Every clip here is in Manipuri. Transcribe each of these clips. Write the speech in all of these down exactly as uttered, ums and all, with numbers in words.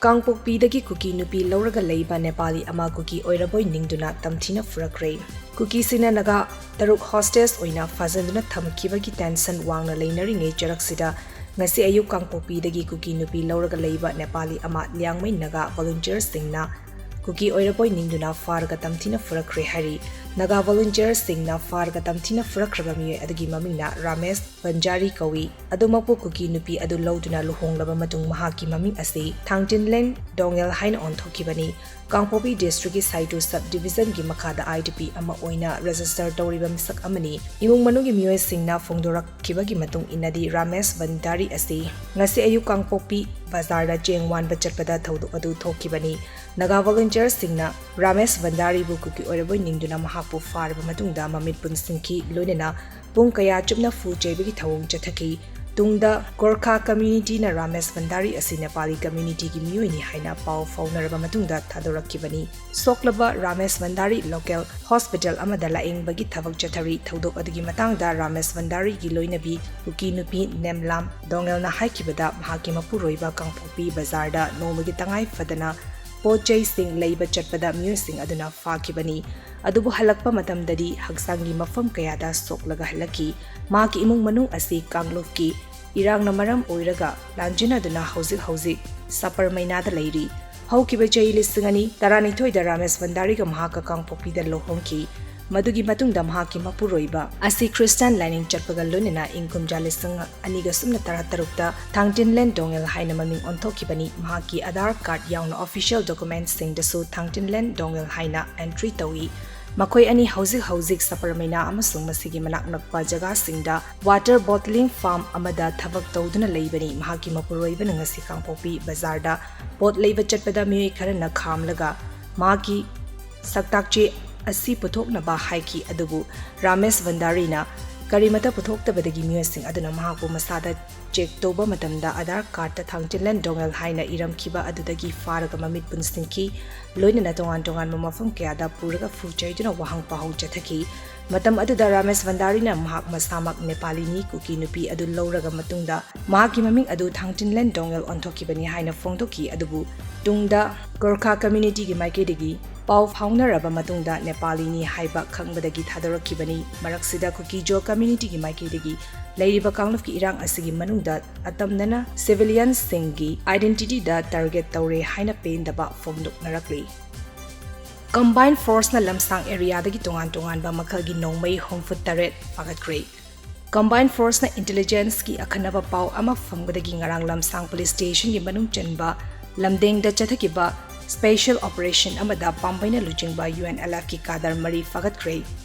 ꯀꯥꯡꯄꯣꯛꯄꯤꯗꯒꯤ ꯀꯨꯀꯤ ꯅꯨꯄꯤ ꯂꯧꯔꯒ ꯂꯩꯕ ꯅꯦꯄꯥꯂꯤ ꯑꯃ ꯀꯨꯀꯤ ꯑꯣꯏꯔꯕꯣꯏ ꯅꯤꯡꯗꯨꯅ ꯇꯝꯊꯤꯅ ꯐꯨꯔꯛꯈ꯭ꯔꯦ꯫ ꯀꯨꯀꯤꯁꯤꯡꯅ ꯅꯥꯒꯥ ꯇꯔꯨꯛ ꯍꯣꯁꯇꯦꯖ ꯑꯣꯏꯅ ꯐꯥꯖꯤꯟꯗꯨꯅ ꯊꯝꯈꯤꯕꯒꯤ ꯇꯦꯟꯁꯟ ꯋꯥꯡꯅ ꯂꯩꯅꯔꯤꯉꯩ ꯆꯔꯛꯁꯤꯗ ꯉꯁꯤ ꯑꯌꯨꯛ ꯀꯥꯡꯄꯣꯛꯄꯤꯗꯒꯤ ꯀꯨꯀꯤ ꯅꯨꯄꯤ ꯂꯧꯔꯒ ꯂꯩꯕ ꯅꯦꯄꯥꯂꯤ ꯑꯃ ꯂꯤꯌꯥꯡꯃꯩ ꯅꯥꯒꯥ ꯚꯣꯂꯨꯟꯇꯤꯌꯔꯁꯤꯡꯅ ꯀꯨꯀꯤ ꯑꯣꯏꯔꯕꯣꯏ ꯅꯤꯡꯗꯨꯅ ꯐꯥꯔꯒ ꯇꯝꯊꯤꯅ ꯐꯨꯔꯛꯈ꯭ꯔꯦ ꯍꯥꯏꯔꯤ꯫ ꯅꯥꯒꯥ ꯚꯣꯂꯨꯟꯇꯤꯌꯔꯁꯤꯡꯅ ꯐꯥꯔꯒ ꯇꯝꯊꯤꯅ ꯐꯨꯔꯛꯈ꯭ꯔꯕ ꯃꯤꯑꯣꯏ ꯑꯗꯨꯒꯤ ꯃꯃꯤꯡꯅ ꯔꯥꯃꯦꯁ ꯕꯟꯖꯥꯔꯤ ꯀꯧꯏ꯫ ꯑꯗꯨꯃꯛꯄꯨ ꯀꯨꯀꯤ ꯅꯨꯄꯤ ꯑꯗꯨ ꯂꯧꯗꯨꯅ ꯂꯨꯍꯣꯡꯂꯕ ꯃꯇꯨꯡ ꯃꯍꯥꯛꯀꯤ ꯃꯃꯤꯡ ꯑꯁꯤ ꯊꯥꯡꯇꯤꯟꯂꯦꯟ ꯗꯣꯉꯦꯜ ꯍꯥꯏꯅ ꯑꯣꯟꯊꯣꯛꯈꯤꯕꯅꯤ꯫ ꯀꯥꯡꯄꯣꯛꯄꯤ ꯗꯤꯁꯇ꯭ꯔꯤꯛꯀꯤ ꯁꯥꯏꯇꯨ ꯁꯕ ꯗꯤꯚꯤꯖꯟꯒꯤ ꯃꯈꯥꯗ ꯑꯥꯏ ꯗꯤ ꯄꯤ ꯑꯃ ꯑꯣꯏꯅ ꯔꯦꯖꯤꯁꯇꯔ ꯇꯧꯔꯤꯕ ꯃꯤꯁꯛ ꯑꯃꯅꯤ꯫ ꯏꯃꯨꯡ ꯃꯅꯨꯡꯒꯤ ꯃꯤꯑꯣꯏꯁꯤꯡꯅ ꯐꯣꯡꯗꯣꯔꯛꯈꯤꯕꯒꯤ ꯃꯇꯨꯡ ꯏꯟꯅꯗꯤ ꯔꯥꯃꯦꯁ ꯚꯟꯗꯥꯔꯤ ꯑꯁꯤ ꯉꯁꯤ ꯑꯌꯨꯛ ꯀꯥꯡꯄꯣꯛꯄꯤ ꯕꯖꯥꯔꯗ ꯆꯦꯡ ꯋꯥꯟꯕ ꯆꯠꯄꯗ ꯊꯧꯗꯣꯛ ꯑꯗꯨ ꯊꯣꯛꯈꯤꯕꯅꯤ꯫ ꯅꯥꯒꯥ ꯚꯣꯂꯨꯟꯇꯤꯌꯔꯁꯤꯡꯅ ꯔꯥꯃꯦꯁ ꯚꯟꯗꯥꯔꯤꯕꯨ ꯀꯨꯀꯤ ꯑꯣꯏꯔꯕꯣꯏ ꯅꯤꯡꯗꯨꯅ ꯃꯍꯥꯛꯄꯨ ꯐꯥꯔꯕ ꯃꯇꯨꯡꯗ ꯃꯃꯤꯠ ꯄꯨꯟꯁꯤꯟꯈꯤ꯫ ꯂꯣꯏꯅꯅ ꯄꯨꯡ ꯀꯌꯥ ꯆꯨꯞꯅ ꯐꯨ ꯆꯩꯕꯒꯤ ꯊꯧꯑꯣꯡ ꯆꯠꯊꯈꯤ꯫ ꯇꯨꯡꯗ ꯒꯣꯔꯈꯥ ꯀꯝꯃ꯭ꯌꯨꯅꯤꯇꯤꯅ ꯔꯥꯃꯦꯁ ꯚꯟꯗꯥꯔꯤ ꯑꯁꯤ ꯅꯦꯄꯥꯂꯤ ꯀꯝꯃ꯭ꯌꯨꯅꯤꯇꯤꯒꯤ ꯃꯤꯑꯣꯏꯅꯤ ꯍꯥꯏꯅ ꯄꯥꯎ ꯐꯥꯎꯅꯔꯕ ꯃꯇꯨꯡꯗ ꯊꯥꯗꯣꯔꯛꯈꯤꯕꯅꯤ꯫ ꯁꯣꯛꯂꯕ ꯔꯥꯃꯦꯁ ꯚꯟꯗꯥꯔꯤ ꯂꯣꯀꯦꯜ ꯍꯣꯁꯄꯤꯇꯥꯜ ꯑꯃꯗ ꯂꯥꯌꯦꯡꯕꯒꯤ ꯊꯕꯛ ꯆꯠꯊꯔꯤ꯫ ꯊꯧꯗꯣꯛ ꯑꯗꯨꯒꯤ ꯃꯇꯥꯡꯗ ꯔꯥꯃꯦꯁ ꯚꯟꯗꯥꯔꯤꯒꯤ ꯂꯣꯏꯅꯕꯤ ꯀꯨꯀꯤ ꯅꯨꯄꯤ ꯅꯦꯝꯂꯥꯝ ꯗꯣꯉꯦꯜꯅ ꯍꯥꯏꯈꯤꯕꯗ, ꯃꯍꯥꯛꯀꯤ ꯃꯄꯨꯔꯣꯏꯕ ꯀꯥꯡꯄꯣꯛꯄꯤ ꯕꯖꯥꯔꯗ ꯅꯣꯡꯃꯒꯤ ꯇꯉꯥꯏ ꯐꯗꯅ ꯄꯣꯠ ꯆꯩꯁꯤꯡ ꯂꯩꯕ ꯆꯠꯄꯗ ꯃꯤꯑꯣꯏꯁꯤꯡ ꯑꯗꯨꯅ ꯐꯥꯈꯤꯕꯅꯤ꯫ ꯑꯗꯨꯕꯨ ꯍꯜꯂꯛꯄ ꯃꯇꯝꯗꯗꯤ ꯍꯛꯆꯥꯡꯒꯤ ꯃꯐꯝ ꯀꯌꯥꯗ ꯁꯣꯛꯂꯒ ꯍꯜꯂꯛꯈꯤ꯫ ꯃꯍꯥꯛꯀꯤ ꯏꯃꯨꯡ ꯃꯅꯨꯡ ꯑꯁꯤ ꯀꯥꯡꯂꯨꯞꯀꯤ ꯏꯔꯥꯡꯅ ꯃꯔꯝ ꯑꯣꯏꯔꯒ ꯂꯥꯟꯖꯤꯟꯅꯗꯨꯅ ꯍꯧꯖꯤꯛ ꯍꯧꯖꯤꯛ ꯁꯄꯔ ꯃꯩꯅꯥꯗ ꯂꯩꯔꯤ꯫ ꯍꯧꯈꯤꯕ ꯆꯍꯤ ꯂꯤꯁꯤꯡ ꯑꯅꯤ ꯇꯔꯥꯅꯤꯊꯣꯏꯗ ꯔꯥꯃꯦꯁ ꯚꯟꯗꯥꯔꯤꯒ ꯃꯍꯥꯛꯀ ꯀꯥꯡꯄꯣꯛꯄꯤꯗ ꯂꯨꯍꯣꯡꯈꯤ꯫ ꯃꯗꯨꯒꯤ ꯃꯇꯨꯡꯗ ꯃꯍꯥꯛꯀꯤ ꯃꯄꯨꯔꯣꯏꯕ ꯑꯁꯤ ꯈ꯭ꯔꯤꯁꯇꯥꯟ ꯂꯥꯏꯅꯤꯡ ꯆꯠꯄꯒ ꯂꯣꯏꯅꯅ ꯏꯪ ꯀꯨꯝꯖꯥ ꯂꯤꯁꯤꯡ ꯑꯅꯤꯒ ꯁꯨꯞꯅ ꯇꯔꯥꯇꯔꯨꯛꯇ ꯊꯥꯡꯇꯤꯟꯂꯦꯟ ꯗꯣꯉꯦꯜ ꯍꯥꯏꯅ ꯃꯃꯤꯡ ꯑꯣꯟꯊꯣꯛꯈꯤꯕꯅꯤ꯫ ꯃꯍꯥꯛꯀꯤ ꯑꯥꯙꯥꯔ ꯀꯥꯔꯗ ꯌꯥꯎꯅ ꯑꯣꯐꯤꯁꯤꯌꯦꯜ ꯗꯣꯀꯨꯃꯦꯟꯠꯁꯤꯡꯗꯁꯨ ꯊꯥꯡꯇꯤꯟꯂꯦꯟ ꯗꯣꯉꯦꯜ ꯍꯥꯏꯅ ꯑꯦꯟꯇ꯭ꯔꯤ ꯇꯧꯏ꯫ ꯃꯈꯣꯏ ꯑꯅꯤ ꯍꯧꯖꯤꯛ ꯍꯧꯖꯤꯛ ꯁꯄꯔꯃꯩꯅꯥ ꯑꯃꯁꯨꯡ ꯃꯁꯤꯒꯤ ꯃꯅꯥꯛ ꯅꯛꯄ ꯖꯒꯥꯁꯤꯡꯗ ꯋꯥꯇꯔ ꯕꯣꯇꯂꯤꯡ ꯐꯥꯔꯝ ꯑꯃꯗ ꯊꯕꯛ ꯇꯧꯗꯨꯅ ꯂꯩꯕꯅꯤ꯫ ꯃꯍꯥꯛꯀꯤ ꯃꯄꯨꯔꯣꯏꯕꯅ ꯉꯁꯤ ꯀꯥꯡꯄꯣꯛꯄꯤ ꯕꯖꯥꯔꯗ ꯄꯣꯠ ꯂꯩꯕ ꯆꯠꯄꯗ ꯃꯤꯑꯣꯏ ꯈꯔꯅ ꯈꯥꯝꯂꯒ ꯃꯍꯥꯛꯀꯤ ꯁꯛꯇꯥꯛꯆꯦ ꯑꯁꯤ ꯄꯨꯊꯣꯛꯅꯕ ꯍꯥꯏꯈꯤ, ꯑꯗꯨꯕꯨ ꯔꯥꯃꯦꯁ ꯚꯟꯗꯥꯔꯤꯅ ꯀꯔꯤꯃꯠꯇ ꯄꯨꯊꯣꯛꯇꯕꯗꯒꯤ ꯃꯤꯑꯣꯏꯁꯤꯡ ꯑꯗꯨꯅ ꯃꯍꯥꯛꯄꯨ ꯃꯁꯥꯗ ꯆꯦꯛ ꯇꯧꯕ ꯃꯇꯝꯗ ꯑꯥꯙꯥꯔ ꯀꯥꯔꯗꯇ ꯊꯥꯡꯆꯤꯟꯂꯦꯟ ꯗꯣꯉꯦꯜ ꯍꯥꯏꯅ ꯏꯔꯝꯈꯤꯕ ꯑꯗꯨꯗꯒꯤ ꯐꯥꯔꯒ ꯃꯃꯤꯠ ꯄꯨꯟꯁꯤꯟꯈꯤ꯫ ꯂꯣꯏꯅꯅ ꯇꯣꯉꯥꯟ ꯇꯣꯉꯥꯟꯕ ꯃꯐꯝ ꯀꯌꯥꯗ ꯄꯨꯔꯒ ꯐꯨ ꯆꯩꯗꯨꯅ ꯋꯥꯍꯪ ꯄꯥꯎꯍꯪ ꯆꯠꯊꯈꯤ꯫ ꯃꯇꯝ ꯑꯗꯨꯗ ꯔꯥꯃꯦꯁ ꯚꯟꯗꯥꯔꯤꯅ ꯃꯍꯥꯛ ꯃꯁꯥꯃꯛ ꯅꯦꯄꯥꯂꯤꯅꯤ ꯀꯨꯀꯤ ꯅꯨꯄꯤ ꯑꯗꯨ ꯂꯧꯔꯒ ꯃꯇꯨꯡꯗ ꯃꯍꯥꯛꯀꯤ ꯃꯃꯤꯡ ꯑꯗꯨ ꯊꯥꯡꯆꯤꯟꯂꯦꯟ ꯗꯣꯉꯦꯜ ꯑꯣꯟꯊꯣꯛꯈꯤꯕꯅꯤ ꯍꯥꯏꯅ ꯐꯣꯡꯗꯣꯛꯈꯤ꯫ ꯑꯗꯨꯕꯨ ꯇꯨꯡꯗ ꯒꯣꯔꯈꯥ ꯀꯝꯃ꯭ꯌꯨꯅꯤꯇꯤꯒꯤ ꯃꯥꯏꯀꯩꯗꯒꯤ ꯄꯥꯎ ꯐꯥꯎꯅꯔꯕ ꯃꯇꯨꯡꯗ ꯅꯦꯄꯥꯂꯤꯅꯤ ꯍꯥꯏꯕ ꯈꯪꯕꯗꯒꯤ ꯊꯥꯗꯣꯔꯛꯈꯤꯕꯅꯤ꯫ ꯃꯔꯛꯁꯤꯗ ꯀꯨꯀꯤꯖꯣ ꯀꯝꯃ꯭ꯌꯨꯅꯤꯇꯤꯒꯤ ꯃꯥꯏꯀꯩꯗꯒꯤ ꯂꯩꯔꯤꯕ ꯀꯥꯡꯂꯨꯞꯀꯤ ꯏꯔꯥꯡ ꯑꯁꯤꯒꯤ ꯃꯅꯨꯡꯗ ꯑꯇꯝꯅꯅ ꯁꯤꯚꯤꯂꯤꯌꯟꯁꯤꯡꯒꯤ ꯑꯥꯏꯗꯦꯟꯇꯤꯇꯤꯗ ꯇꯥꯔꯒꯦꯠ ꯇꯧꯔꯦ ꯍꯥꯏꯅ ꯄꯦꯟꯗꯕ ꯐꯣꯡꯗꯣꯛꯅꯔꯛꯂꯤ꯫ ꯀꯝꯕꯥꯏꯟ ꯐꯣꯔꯁꯅ ꯂꯝꯁꯥꯡ ꯑꯦꯔꯤꯌꯥꯗꯒꯤ ꯇꯣꯉꯥꯟ ꯇꯣꯉꯥꯟꯕ ꯃꯈꯜꯒꯤ ꯅꯣꯡꯃꯩ ꯍꯨꯝꯐꯨ ꯇꯔꯦꯠ ꯐꯥꯒꯠꯈ꯭ꯔꯦ꯫ ꯀꯝꯕꯥꯏꯟ ꯐꯣꯔꯁꯅ ꯏꯟꯇꯦꯂꯤꯖꯦꯟꯁꯀꯤ ꯑꯈꯟꯅꯕ ꯄꯥꯎ ꯑꯃ ꯐꯪꯕꯗꯒꯤ ꯉꯔꯥꯡ ꯂꯝꯁꯥꯡ ꯄꯨꯂꯤꯁ ꯁ꯭ꯇꯦꯁꯟꯒꯤ ꯃꯅꯨꯡ ꯆꯟꯕ ꯂꯝꯗꯦꯡꯗ ꯆꯠꯊꯈꯤꯕ ꯁ꯭ꯄꯦꯁꯦꯜ ꯑꯣꯄꯔꯦꯁꯟ ꯑꯃꯗ ꯄꯥꯝꯕꯩꯅ ꯂꯨꯆꯤꯡꯕ ꯌꯨ ꯑꯦꯟ ꯑꯦꯜ ꯑꯦꯐꯀꯤ ꯀꯥꯗꯔ ꯃꯔꯤ ꯐꯥꯒꯠꯈ꯭ꯔꯦ꯫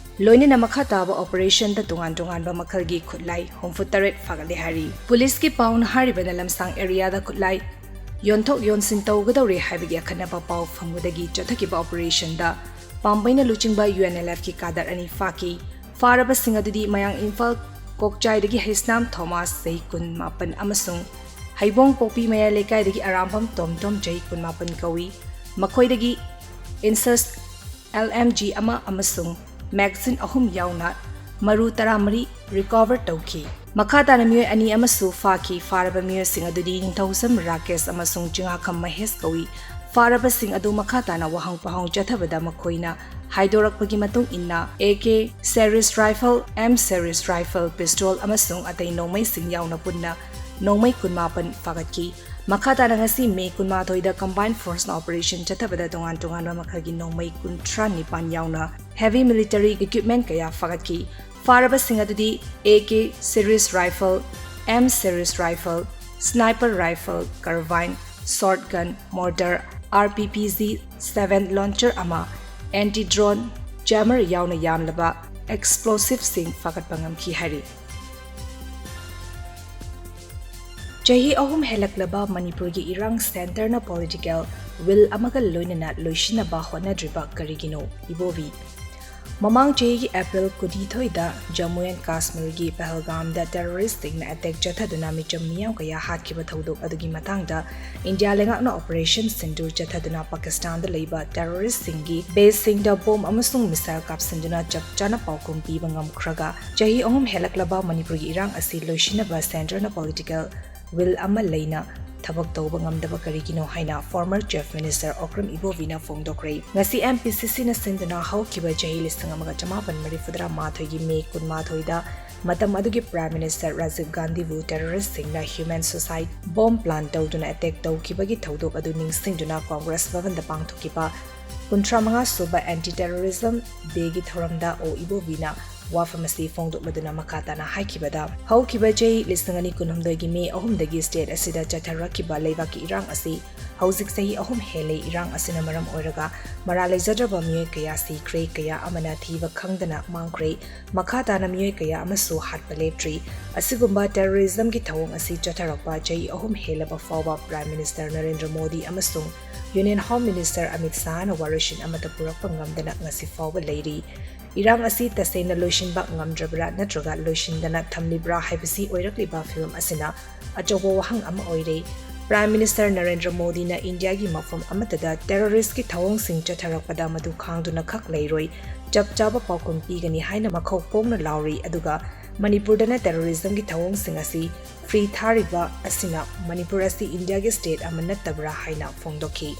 ꯂꯣꯏꯅꯅ ꯃꯈꯥ ꯇꯥꯕ ꯑꯣꯄꯔꯦꯁꯟꯗ ꯇꯣꯉꯥꯟ ꯇꯣꯉꯥꯟꯕ ꯃꯈꯜꯒꯤ ꯈꯨꯠꯂꯥꯏ ꯍꯨꯝꯐꯨ ꯇꯔꯦꯠ ꯐꯥꯒꯠꯂꯦ ꯍꯥꯏꯔꯤ꯫ ꯄꯨꯂꯤꯁꯀꯤ ꯄꯥꯎꯅ ꯍꯥꯏꯔꯤꯕꯅ ꯂꯝꯁꯥꯡ ꯑꯦꯔꯤꯌꯥꯗ ꯈꯨꯠꯂꯥꯏ ꯌꯣꯟꯊꯣꯛ ꯌꯣꯟꯁꯤꯟ ꯇꯧꯒꯗꯧꯔꯦ ꯍꯥꯏꯕꯒꯤ ꯑꯈꯟꯅꯕ ꯄꯥꯎ ꯐꯪꯕꯗꯒꯤ ꯆꯠꯊꯈꯤꯕ ꯑꯣꯄꯔꯦꯁꯟꯗ ꯄꯥꯝꯕꯩꯅ ꯂꯨꯆꯤꯡꯕ ꯌꯨ ꯑꯦꯟ ꯑꯦꯜ ꯑꯦꯐꯀꯤ ꯀꯥꯗꯔ ꯑꯅꯤ ꯐꯥꯈꯤ꯫ ꯐꯥꯔꯕꯁꯤꯡ ꯑꯗꯨꯗꯤ ꯃꯌꯥꯡ ꯏꯝꯐꯥꯜ ꯀꯣꯛꯆꯥꯏꯗꯒꯤ ꯍꯩꯁꯅꯥꯝ ꯊꯣꯃꯥꯁ, ꯆꯍꯤ ꯀꯨꯟ ꯃꯥꯄꯟ, ꯑꯃꯁꯨꯡ ꯍꯩꯕꯣꯡ ꯄꯣꯛꯄꯤ ꯃꯌꯥꯏ ꯂꯩꯀꯥꯏꯗꯒꯤ ꯑꯔꯥꯝꯕꯝ ꯇꯣꯝꯇꯣꯝ, ꯆꯍꯤ ꯀꯨꯟ ꯃꯥꯄꯟ ꯀꯧꯏ꯫ ꯃꯈꯣꯏꯗꯒꯤ ꯏꯟꯁꯁ ꯑꯦꯜ ꯑꯦꯝ ꯖꯤ ꯑꯃ ꯑꯃꯁꯨꯡ ꯃꯦꯒꯥꯖꯤꯟ ꯑꯍꯨꯝ ꯌꯥꯎꯅ ꯃꯔꯨ ꯇꯔꯥꯃꯔꯤ ꯔꯤꯀꯣꯚꯔ ꯇꯧꯈꯤ꯫ ꯃꯈꯥ ꯇꯥꯅ ꯃꯤꯑꯣꯏ ꯑꯅꯤ ꯑꯃꯁꯨ ꯐꯥꯈꯤ꯫ ꯐꯥꯔꯕ ꯃꯤꯑꯣꯏꯁꯤꯡ ꯑꯗꯨꯗꯤ ꯅꯤꯡꯊꯧꯖꯝ ꯔꯥꯀꯦꯁ ꯑꯃꯁꯨꯡ ꯆꯤꯉꯥꯈꯝ ꯃꯍꯦꯁ ꯀꯧꯏ꯫ ꯐꯥꯔꯕꯁꯤꯡ ꯑꯗꯨ ꯃꯈꯥ ꯇꯥꯅ ꯋꯥꯍꯪ ꯄꯥꯎꯍꯪ ꯆꯠꯊꯕꯗ ꯃꯈꯣꯏꯅ ꯍꯥꯏꯗꯣꯔꯛꯄꯒꯤ ꯃꯇꯨꯡ ꯏꯟꯅ, A K series rifle, M series rifle, pistol ꯑꯃꯁꯨꯡ ꯑꯇꯩ ꯅꯣꯡꯃꯩꯁꯤꯡ ꯌꯥꯎꯅ ꯄꯨꯟꯅ ꯅꯣꯡꯃꯩ ꯀꯨꯟꯃꯥꯄꯟ ꯐꯥꯒꯠꯈꯤ꯫ ꯃꯈꯥ ꯇꯥꯅ ꯉꯁꯤ ꯃꯦ ꯀꯨꯟꯃꯥꯊꯣꯏꯗ ꯀꯝꯕꯥꯏꯟ ꯐꯣꯔꯁꯅ ꯑꯣꯄꯔꯦꯁꯟ ꯆꯠꯊꯕꯗ ꯇꯣꯉꯥꯟ ꯇꯣꯉꯥꯟꯕ ꯃꯈꯜꯒꯤ ꯅꯣꯡꯃꯩ ꯀꯨꯟꯊ꯭ꯔꯥ ꯅꯤꯄꯥꯟ ꯌꯥꯎꯅ heavy military equipment ꯀꯌꯥ ꯐꯥꯒꯠꯈꯤ꯫ ꯐꯥꯔꯕꯁꯤꯡ ꯑꯗꯨꯗꯤ A K series rifle, M series rifle, sniper rifle, carbine, shotgun, mortar, R P P G seven launcher ꯑꯃ, anti drone jammer ꯌꯥꯎꯅ ꯌꯥꯝꯂꯕ explosiveꯁꯤꯡ ꯐꯥꯒꯠꯄ ꯉꯝꯈꯤ ꯍꯥꯏꯔꯤ꯫ ꯆꯍꯤ ꯑꯍꯨꯝ ꯍꯦꯜꯂꯛꯂꯕ ꯃꯅꯤꯄꯨꯔꯒꯤ ꯏꯔꯥꯡ centreꯅ political will ꯑꯃꯒ ꯂꯣꯏꯅꯅ ꯂꯣꯏꯁꯤꯟꯅꯕ ꯍꯣꯠꯅꯗ꯭ꯔꯤꯕ ꯀꯔꯤꯒꯤꯅꯣ? ꯏꯕꯣꯕꯤ꯫ ꯃꯃꯥꯡ ꯆꯍꯤꯒꯤ April ꯀꯨꯟꯅꯤꯊꯣꯏꯗ Jammu and Kashmirꯒꯤ ꯄꯍꯜꯒꯥꯝꯗ terroristꯁꯤꯡꯅ attack ꯆꯠꯊꯗꯨꯅ ꯃꯤꯆꯝ ꯃꯤꯌꯥꯝ ꯀꯌꯥ ꯍꯥꯠꯈꯤꯕ ꯊꯧꯗꯣꯛ ꯑꯗꯨꯒꯤ ꯃꯇꯥꯡꯗ ꯏꯟꯗꯤꯌꯥ ꯂꯩꯉꯥꯛꯅ Operation Sindoor ꯆꯠꯊꯗꯨꯅ ꯄꯥꯀꯤꯁꯇꯥꯟꯗ ꯂꯩꯕ terroristꯁꯤꯡꯒꯤ baseꯁꯤꯡꯗ bomb ꯑꯃꯁꯨꯡ missile ꯀꯥꯞꯁꯤꯟꯗꯨꯅ ꯆꯞ ꯆꯥꯅ ꯄꯥꯎꯈꯨꯝ ꯄꯤꯕ ꯉꯝꯈ꯭ꯔꯒ, ꯆꯍꯤ ꯑꯍꯨꯝ ꯍꯦꯜꯂꯛꯂꯕ ꯃꯅꯤꯄꯨꯔꯒꯤ ꯏꯔꯥꯡ ꯑꯁꯤ ꯂꯣꯏꯁꯤꯟꯅꯕ centreꯅ political will ꯑꯃ ꯂꯩꯅ ꯊꯕꯛ ꯇꯧꯕ ꯉꯝꯗꯕ ꯀꯔꯤꯒꯤꯅꯣ ꯍꯥꯏꯅ former Chief Minister ꯑꯣꯀ꯭ꯔꯝ ꯏꯕꯣꯕꯤꯅ ꯐꯣꯡꯗꯣꯛꯈ꯭ꯔꯦ꯫ ꯉꯁꯤ MPCCꯅ ꯁꯤꯟꯗꯨꯅ ꯍꯧꯈꯤꯕ ꯆꯍꯤ ꯂꯤꯁꯤꯡ ꯑꯃꯒ ꯆꯃꯥꯄꯟ ꯃꯔꯤꯐꯨꯇꯔꯥ ꯃꯥꯊꯣꯏꯒꯤ May ꯀꯨꯟꯃꯥꯊꯣꯏꯗ ꯃꯇꯝ ꯑꯗꯨꯒꯤ Prime Minister Rajiv ꯒꯥꯟꯙꯤꯕꯨ terroristꯁꯤꯡꯅ human suicide bomb plant ꯇꯧꯗꯨꯅ attack ꯇꯧꯈꯤꯕꯒꯤ ꯊꯧꯗꯣꯛ ꯑꯗꯨ ꯅꯤꯡꯁꯤꯡꯗꯨꯅ Congress ꯚꯕꯟꯗ ꯄꯥꯡꯊꯣꯛꯈꯤꯕ ꯀꯨꯟꯊ꯭ꯔꯥ ꯃꯉꯥ ꯁꯨꯕ Anti Terrorism Dayꯒꯤ ꯊꯧꯔꯝꯗ ꯑꯣ ꯏꯕꯣꯕꯤꯅ ꯋꯥꯐꯝ ꯑꯁꯤ ꯐꯣꯡꯗꯣꯛꯂꯗꯨꯅ ꯃꯈꯥ ꯇꯥꯅ ꯍꯥꯏꯈꯤꯕꯗ, ꯍꯧꯈꯤꯕ ꯆꯍꯤ ꯂꯤꯁꯤꯡ ꯑꯅꯤ ꯀꯨꯟꯍꯨꯝꯗꯣꯏꯒꯤ May ꯑꯍꯨꯝꯗꯒꯤ state ꯑꯁꯤꯗ ꯆꯠꯊꯔꯛꯈꯤꯕ ꯂꯩꯕꯥꯛꯀꯤ ꯏꯔꯥꯡ ꯑꯁꯤ ꯍꯧꯖꯤꯛ ꯆꯍꯤ ꯑꯍꯨꯝ ꯍꯦꯜꯂꯦ꯫ ꯏꯔꯥꯡ ꯑꯁꯤꯅ ꯃꯔꯝ ꯑꯣꯏꯔꯒ ꯃꯔꯥ ꯂꯩꯖꯗ꯭ꯔꯕ ꯃꯤꯑꯣꯏ ꯀꯌꯥ ꯁꯤꯈ꯭ꯔꯦ, ꯀꯌꯥ ꯑꯃꯅ ꯊꯤꯕ ꯈꯪꯗꯅ ꯃꯥꯡꯈ꯭ꯔꯦ, ꯃꯈꯥ ꯇꯥꯅ ꯃꯤꯑꯣꯏ ꯀꯌꯥ ꯑꯃꯁꯨ ꯍꯥꯠꯄ ꯂꯦꯞꯇ꯭ꯔꯤ꯫ ꯑꯁꯤꯒꯨꯝꯕ terrorismꯒꯤ ꯊꯧꯑꯣꯡ ꯑꯁꯤ ꯆꯠꯊꯔꯛꯄ ꯆꯍꯤ ꯑꯍꯨꯝ ꯍꯦꯜꯂꯕ ꯐꯥꯎꯕ Prime Minister ꯅꯔꯦꯟꯗ꯭ꯔ ꯃꯣꯗꯤ ꯑꯃꯁꯨꯡ Union Home Minister ꯑꯃꯤꯠ ꯁꯥꯍꯅ ꯋꯥꯔꯣꯏꯁꯤꯟ ꯑꯃꯠꯇ ꯄꯨꯔꯛꯄ ꯉꯝꯗꯅ ꯉꯁꯤ ꯐꯥꯎꯕ ꯂꯩꯔꯤ꯫ ꯏꯔꯥꯡ ꯑꯁꯤ ꯇꯁꯦꯡꯅ ꯂꯣꯏꯁꯤꯟꯕ ꯉꯝꯗ꯭ꯔꯕ꯭ꯔꯥ ꯅꯠꯇ꯭ꯔꯒ ꯂꯣꯏꯁꯤꯟꯗꯅ ꯊꯝꯂꯤꯕ꯭ꯔꯥ ꯍꯥꯏꯕꯁꯤ ꯑꯣꯏꯔꯛꯂꯤꯕ ꯐꯤꯚꯝ ꯑꯁꯤꯅ ꯑꯆꯧꯕ ꯋꯥꯍꯪ ꯑꯃ ꯑꯣꯏꯔꯦ꯫ Prime Minister ꯅꯔꯦꯟꯗ꯭ꯔ ꯃꯣꯗꯤꯅ ꯏꯟꯗꯤꯌꯥꯒꯤ ꯃꯐꯝ ꯑꯃꯠꯇꯗ terroristꯀꯤ ꯊꯧꯑꯣꯡꯁꯤꯡ ꯆꯠꯊꯔꯛꯄꯗ ꯃꯗꯨ ꯈꯥꯡꯗꯨꯅ ꯈꯛ ꯂꯩꯔꯣꯏ, ꯆꯞ ꯆꯥꯕ ꯄꯥꯎꯈꯨꯝ ꯄꯤꯒꯅꯤ ꯍꯥꯏꯅ ꯃꯈꯧ ꯄꯣꯡꯅ ꯂꯥꯎꯔꯤ꯫ ꯑꯗꯨꯒ ꯃꯅꯤꯄꯨꯔꯗꯅ terrorismꯒꯤ ꯊꯧꯑꯣꯡꯁꯤꯡ ꯑꯁꯤ free ꯊꯥꯔꯤꯕ ꯑꯁꯤꯅ ꯃꯅꯤꯄꯨꯔ ꯑꯁꯤ ꯏꯟꯗꯤꯌꯥꯒꯤ state ꯑꯃ ꯅꯠꯇꯕ꯭ꯔꯥ ꯍꯥꯏꯅ ꯐꯣꯡꯗꯣꯛꯈꯤ꯫